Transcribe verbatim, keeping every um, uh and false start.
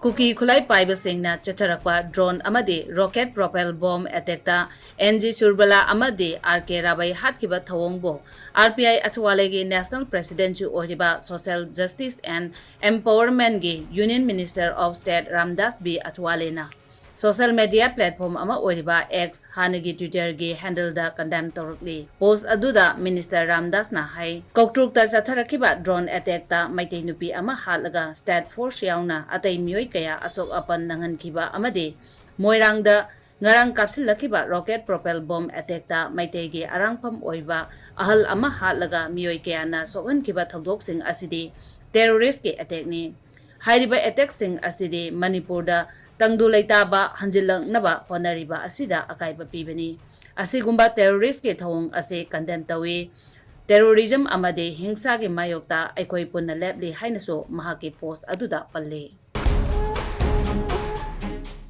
ꯀꯨꯀꯤ ꯈꯨꯠꯂꯥꯏ ꯄꯥꯏꯕꯁꯤꯡꯅ ꯆꯠꯊꯔꯛꯄ drone ꯑꯃꯗꯤ rocket propelled bomb attackꯇ N G Surbala ꯑꯃꯗꯤ R K ꯔꯥꯕꯩ ꯍꯥꯠꯈꯤꯕ ꯊꯧꯑꯣꯡꯕꯨ R P I ꯑꯊꯋꯥꯂꯦꯒꯤ National Presidentꯁꯨ ꯑꯣꯏꯔꯤꯕ Social Justice and Empowermentꯀꯤ Union Minister of State Ramdas B ꯑꯊꯋꯥꯂꯦꯅ social media platform ꯑꯃ ꯑꯣꯏꯔꯤꯕ X, ꯍꯥꯟꯅꯒꯤ Twitterꯒꯤ handleꯗ condemn ꯇꯧꯔꯛꯂꯤ꯫ Post ꯑꯗꯨꯗ Minister ꯔꯥꯝꯗꯥꯁꯅ ꯍꯥꯏ, ꯀꯧꯇ꯭ꯔꯨꯛꯇ ꯆꯠꯊꯔꯛꯈꯤꯕ drone attackꯇ ꯃꯩꯇꯩ ꯅꯨꯄꯤ ꯑꯃ ꯍꯥꯠꯂꯒ state force ꯌꯥꯎꯅ ꯑꯇꯩ ꯃꯤꯑꯣꯏ ꯀꯌꯥ ꯑꯁꯣꯛ ꯑꯄꯟ ꯅꯪꯍꯟꯈꯤꯕ ꯑꯃꯗꯤ ꯃꯣꯏꯔꯥꯡꯗ ꯉꯔꯥꯡ ꯀꯥꯞꯁꯤꯜꯂꯛꯈꯤꯕ rocket propelled bomb attackꯇ ꯃꯩꯇꯩꯒꯤ ꯑꯔꯥꯡꯐꯝ ꯑꯣꯏꯕ ꯑꯍꯜ ꯑꯃ ꯍꯥꯠꯂꯒ ꯃꯤꯑꯣꯏ ꯀꯌꯥꯅ ꯁꯣꯛꯍꯟꯈꯤꯕ ꯊꯧꯗꯣꯛꯁꯤꯡ ꯑꯁꯤꯗꯤ terroristꯀꯤ attackꯅꯤ꯫ ꯍꯥꯏꯔꯤꯕ attackꯁꯤꯡ ꯑꯁꯤꯗꯤ ꯃꯅꯤꯄꯨꯔꯗ ꯇꯪꯗꯨ ꯂꯩꯇꯥꯕ ꯍꯟꯖꯤꯜꯂꯛꯅꯕ ꯍꯣꯠꯅꯔꯤꯕ ꯑꯁꯤꯗ ꯑꯀꯥꯏꯕ ꯄꯤꯕꯅꯤ꯫ ꯑꯁꯤꯒꯨꯝꯕ terroristꯀꯤ ꯊꯧꯑꯣꯡ ꯑꯁꯤ condemn ꯇꯧꯏ꯫ Terrorism ꯑꯃꯗꯤ ꯍꯤꯡꯁꯥꯒꯤ ꯃꯥꯌꯣꯛꯇ ꯑꯩꯈꯣꯏ ꯄꯨꯟꯅ ꯂꯦꯞꯂꯤ ꯍꯥꯏꯅꯁꯨ ꯃꯍꯥꯛꯀꯤ post ꯑꯗꯨꯗ ꯄꯜꯂꯤ꯫